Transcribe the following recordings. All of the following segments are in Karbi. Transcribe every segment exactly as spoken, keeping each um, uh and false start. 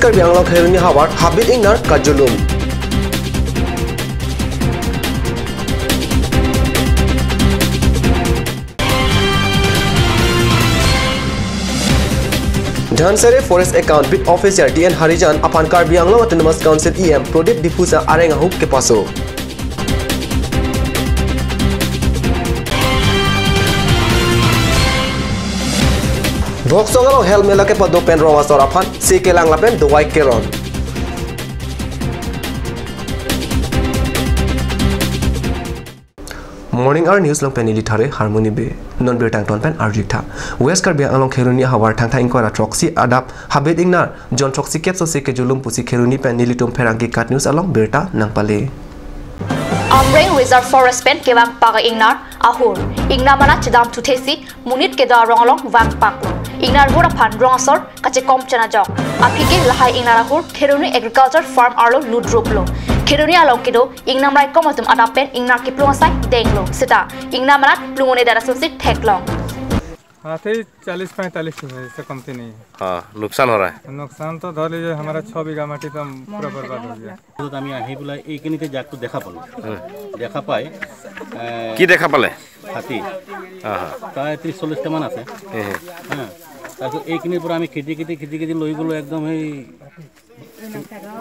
Karbi Anglong Kheroni havar habit ingnar kajulum. Dhansiri Forest Account Beat Officer D N Harijan aphan Karbi Anglong Autonomous Council E M Pradip Diphusa areng ahuk kepaso. Boksong along Health Mela kepado pen rong asor aphan se kelang lapen dovai keron. Morning Hour News along pen neli Thare Harmony Bey. Non birta angton pen arjutha. West Karbi Anglong Kheroni ahavar thangthang ingkoi ra throksi adap habit ingnar jon throksi kep sose kejulum pusi Kheroni pen nelitum pherangke KAT News along birta nangpale. Amreng Reserve Forest pen kevang pak ingnar ahur. Ingnar amanat chedam thuthesi monit kedo arong along vang paklo. Ingnar ahur aphan rong asor kachekom chenajok. Aphi ke lahai ingnar ahur Kheroni Agriculture Farm arlo ludruplo. Kheroni along kedo ingnam raikom atum adap pen ingnar kiplung asai denglo. Seta ingnam amanat plung-un-edet asonsi theklong. हाँ, तो ये चालीस पैंतालीस है, इससे कमती नहीं है। हाँ, नुकसान हो रहा है। नुकसान तो धर लीजिए, हमारा छः बीघा माटी तो हम पूरा बर्बाद हो गया। তো আমি আহি পেলাই এইখিনিতে জাকটো দেখা পালোঁ। হুম। দেখা পাই, এ, কি দেখা পালে? হাতী। হা, হা। প্ৰায় ত্ৰিশ চল্লিশটামান আছে। হুম, হুম। হা। তাৰপিছত এইখিনিৰ পৰা আমি খেদি খেদি, খেদি খেদি লৈ গ'লোঁ একদম সেই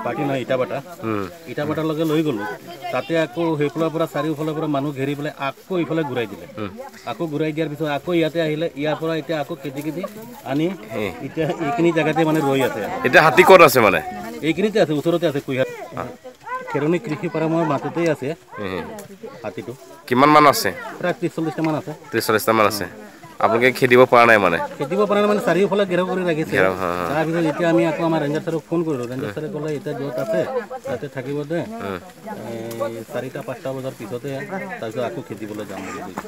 পাৰ্টি নহয়, ইটাভাটা। হুম। ইটাভাটালৈকে লৈ গ'লোঁ। তাতে আকৌ সেইফালৰ পৰা, চাৰিওফালৰ পৰা মানুহ ঘেৰি পেলাই আকৌ ইফালে ঘূৰাই দিলে। হুম। আকৌ ঘূৰাই দিয়াৰ পিছত আকৌ ইয়াতে আহিলে, ইয়াৰ পৰা এতিয়া আকৌ খেদি খেদি আনি হুম। এতিয়া এইখিনি জেগাতে মানে ৰৈ আছে। এতিয়া হাতী ক'ত আছে মানে? এইখিনিতে আছে, ওচৰতে আছে, কুঁহিয়াৰ। হা। খেৰণি কৃষি ফাৰ্মৰ মাজতেই আছে হুম, হুম। হাতীটো। কিমান মান আছে? প্ৰায় ত্ৰিশ চল্লিশটামান আছে। ত্ৰিশ চল্লিশটামান আছে। আপোনালোকে খেদিব পৰা নাই মানে? খেদিব পৰা নাই মানে, চাৰিওফালে ঘেৰাও কৰি ৰাখিছে। ঘেৰাও, হা, হা। তাৰপিছত এতিয়া আমি আকৌ আমাৰ ৰেঞ্জাৰ ছাৰক ফোন কৰিলোঁ। ৰেঞ্জাৰ ছাৰে ক'লে, "এতিয়া য'ত আছে, তাতে থাকিব দে। হুম। এই চাৰিটা পাঁচটা বজাৰ পিছতে তাৰপিছত আকৌ খেদিবলৈ যাম" বুলি কৈছে।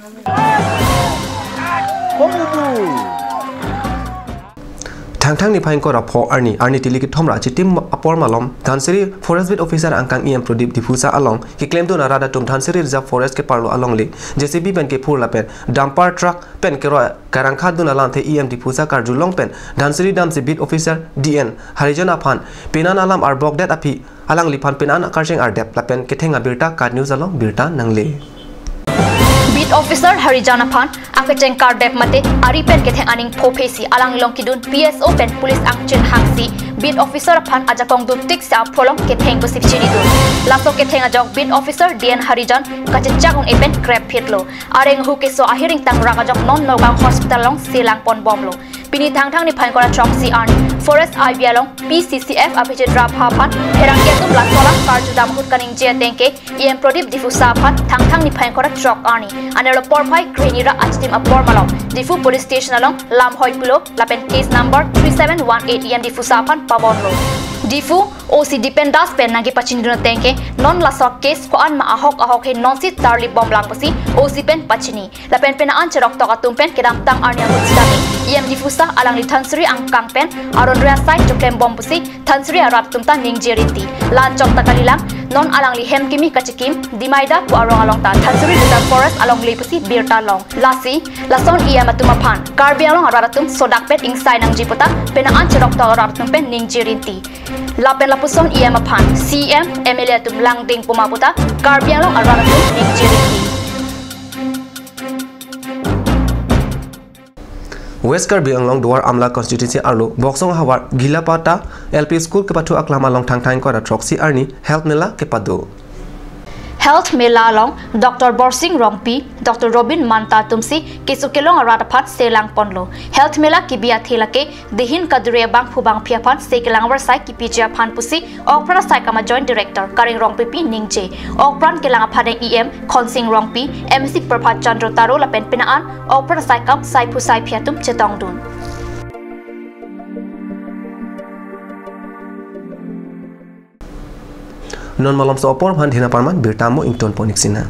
Thangthang niphai ingkoi ra pho arni, arni tili kethom ra chitim apor malom, Dhansiri Forest Beat Officer angkang E M Pradip Diphusa along keklemdun arat atum Dhansiri Reserve Forest keparlo alongle J C B pen kephur lapen dumper truck pen keroi karangkhadun alangthe E M Diphusa karjulong pen Dhansiri damsi Beat Officer D N Harijan aphan penan alam arbokdet aphi alangliphan penan akarjeng ardep lapen ketheng abirta KAT News along birta nangle. Beat Officer Harijan aphan akecheng kardep mate ari pen ketheng aning phophesi alanglong kidun P S O pen police angchin hangsi Beat Officer aphan ajakong dun tik sa apholong ketheng kosip chinidun. Laso ketheng ajok Beat Officer D N Harijan kachechak un-e pen krep phitlo. Areng ahu keso ahir ingtang rak ajok non Nagaon Hospital along selang ponbomlo. Pini Thangthang niphai ingkoi ra throksi arni Forest I B along P C C F Abhijit Rabha aphan pherangke atum laso alam karjudam ahut kaningje ateng ke E M Pradip Diphusa aphan Thangthang niphai ingkoi ra throk arni anerlo porphai krehini ra achitim apor malom Diphu Police Station along lam hoi pulo lapen case number three seven one eight E M Diphusa aphan pabonlo. Diphu O C Dipen Das pen nangkepachinidun ateng ke non laso case ko-an ma ahok ahok he nonsi tarlip bomlang pusi O C pen pachini. Lapen penan cheroktok atum pen kedamtang arni ahut sitame E M Diphusa alangli Dhansiri angkang pen aron re asai choklem bom pusi Dhansiri arat atum ta ningje rinti. La-anchot ta kalilang, non alangli hem kimi kachikim Dimaida pu arong along ta Dhansiri Reserve Forest alongle pusi birta long. Lasi lason E M atum aphan Karbi Anglong arat atum sodak pet ingsai nangji puta penan cheroktok arat atum pen ningje rinti. Lapen lapuson E M aphan C M, M L A atum langding puma puta Karbi Anglong arat atum ningje rinti. West Karbi Anglong Duar Amla Constituency arlo Boksong ahavar Gilapata L P School kepathu aklam along Thangthang ingkoi ra throksi arni Health Mela kepado. Health Mela along Doctor Borsing Rongpi, Doctor Robin Manta atumsi keso kelong arat aphan selang ponlo. Health Mela kebi athe lake dehin kadure abangphu bangphi aphan se kelang avarsai kipiji aphan pusi Okpran asaikam a Joint Director Kareng Rongpipi ningje. Okpran kelang aphadeng E M Khonsing Rongpi, M A C Prabhat Chandra Taro lapen penan Okpran asaikam saiphu saiphi atum chetongdun. Non malomso apor aphan dina parman birta mo ington ponik sina.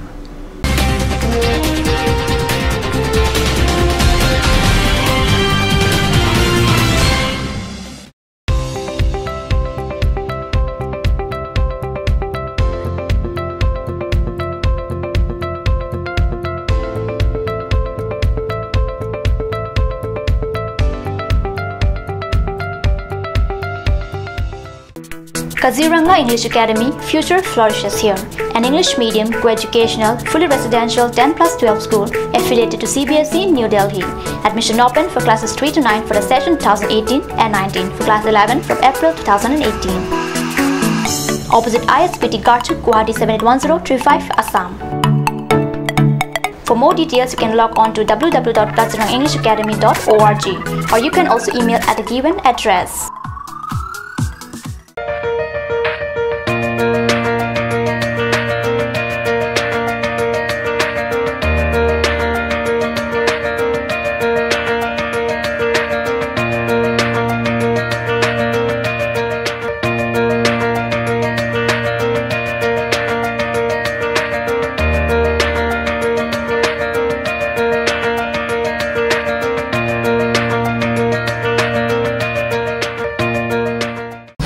Kaziranga English Academy, future flourishes here. An English medium, co-educational, fully residential ten plus twelve school affiliated to C B S E New Delhi. Admission open for classes three to nine for the session two thousand eighteen and nineteen, for class eleven from April two thousand eighteen. Opposite I S B T Garchuk, Guwahati seven eight one zero three five, Assam. For more details, you can log on to W W W dot kaziranga english academy dot org, or you can also email at the given address.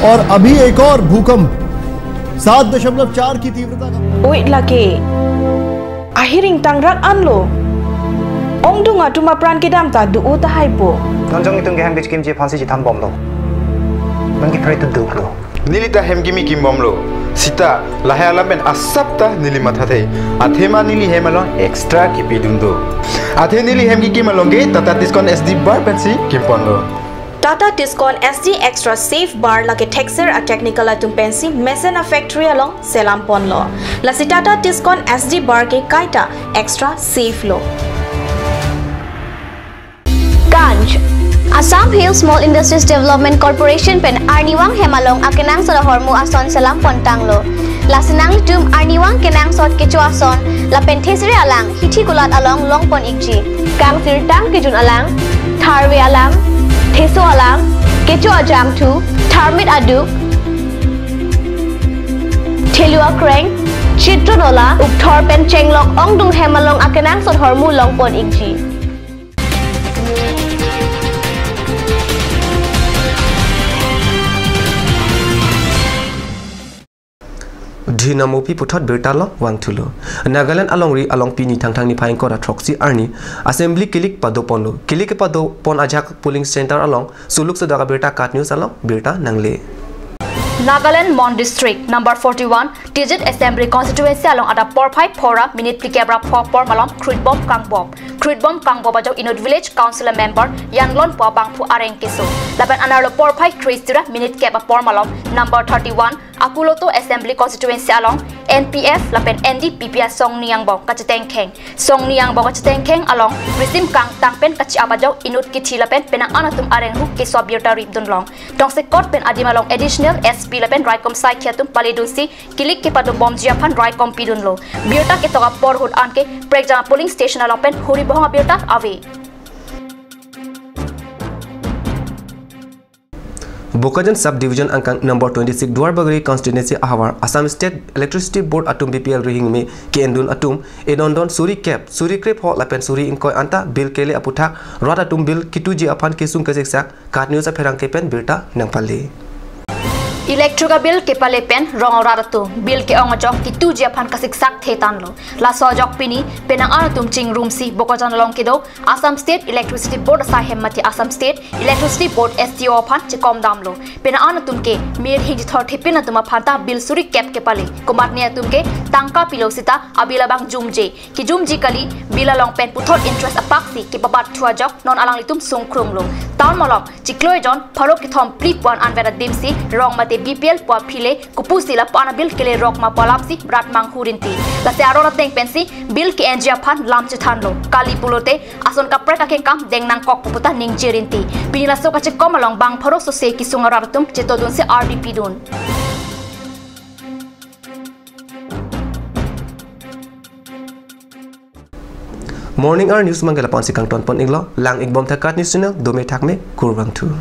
और अभी एक और भूकंप सात दशमलव चार की तीव्रता का। Oi lake. Ahiring tangrak anlo. Ongdung atum apran kedam ta do-o tahai po. Non jong itum ke hem kechikimji aphansi chethan bomlo. Non ke pray to duklo. Neli ta hem kimi kim bomlo. Sita lahai alam pen asap ta neli mathathe. Athema neli hem along extra kipidun do. Athe neli hem kikim along ke Tata Tiscon S D bar pensi kimponlo. Tata Tiscon S D Extra Safe Bar lake thekser a technical atum pensi mesen a factory along selam ponlo. Lasi Tata Tiscon S D bar ke kaita extra safe lo. Ganj. Assam Hill Small Industries Development Corporation pen arnivang hem along akenangsot ahormu ason selam pontanglo. Lasi nanglitum arnivang kenangsot kecho ason lapen thesere alang hithi kulat along longpon ikji. Kangsirtang kejun alang, tharve alang, theso alang, kecho ajangthu, tharmit aduk, thelu akreng, chitron ola, ukthor pen chenglok ongdung hem along akenangsot ahormu longpon ikji. Dhinam opi puthot birta along vangthulo. Nagaland alongri along pini Thangthang niphai ingkoi ra throksi arni Assembly kilik padoponlo. Kilik kepadopon ajak polling center along suluk sodak abirta KAT News along birta nangle. Nagaland Mon District number forty-one, Tizit Assembly Constituency along adap porphai phora minute phlikep ra pho apor malom kruitbom kangbop. Kruitbom kangbop ajok inut Village Council member Yanglonpo abangphu areng keso. Lapen anerlo porphai kruisira minute kep apor malom number thirty-one, Akuloto Assembly Constituency along N P F lapen N D P P asong ni angbong kachetengkheng. Song ni angbong kachetengkheng along risim kangtang pen kachi-ap ajok inut kithi lapen penang-an atum areng ru keso abirta ripdun long. Tongsekot pen adim along Additional S P lapen raikom saikhi atum paledunsi kilik kepadobomji aphan raikom pidunlo. Birta ketok apor ahut anke prekjang polling station along pen huri bohong abirta ave. Bokajan Sub Division angkang number twenty-six Duarbagori Constituency ahavar Assam State Electricity Board atum B P L rihing me ke-endun atum edondon suri kep, suri krepho lapen suri ingkoi anta bill kele aputhak rat atum bill kituji aphan kesung kesiksak KAT News apherangke pen birta nangpale. Electric abill kepale pen rong arat atum bill ke-ong ajok kituji aphan kasiksak thetanlo. Laso ajok pini penang-an atum chingrumsi Bokajan along kedo Assam State Electricity Board asai hem mate Assam State Electricity Board S T O aphan chekom damlo. Penang-an atum ke mir hing chithor thepin atum aphan ta bill suri kep kepale. Komatne atum ke tangka pilo sita abill abang jumje. Kijumji kali, bill along pen puthot interest apaksi kepabat thu ajok non alanglitum sungkrunglo. Town malom chiklo ejon pharo kethom phli pu-an anvet adimsi rong mate B P L pu aphi le kopusi lapu-an abill kelerok ma pu alamsi rat manghu rinti. Lasi aron ateng pensi bill ke-enji aphan lam chethanlo. Kali pulote ason kaprek akengkam deng nangkok pu puta ningje rinti. Pini laso kachekom along bang pharo sose kesung arat atum chetodunsi ardi pidun. Morning hour news manggala ponsi kangton pon iklo, lang ikbom tha KAT News channel, dome thakme, kurvangthu.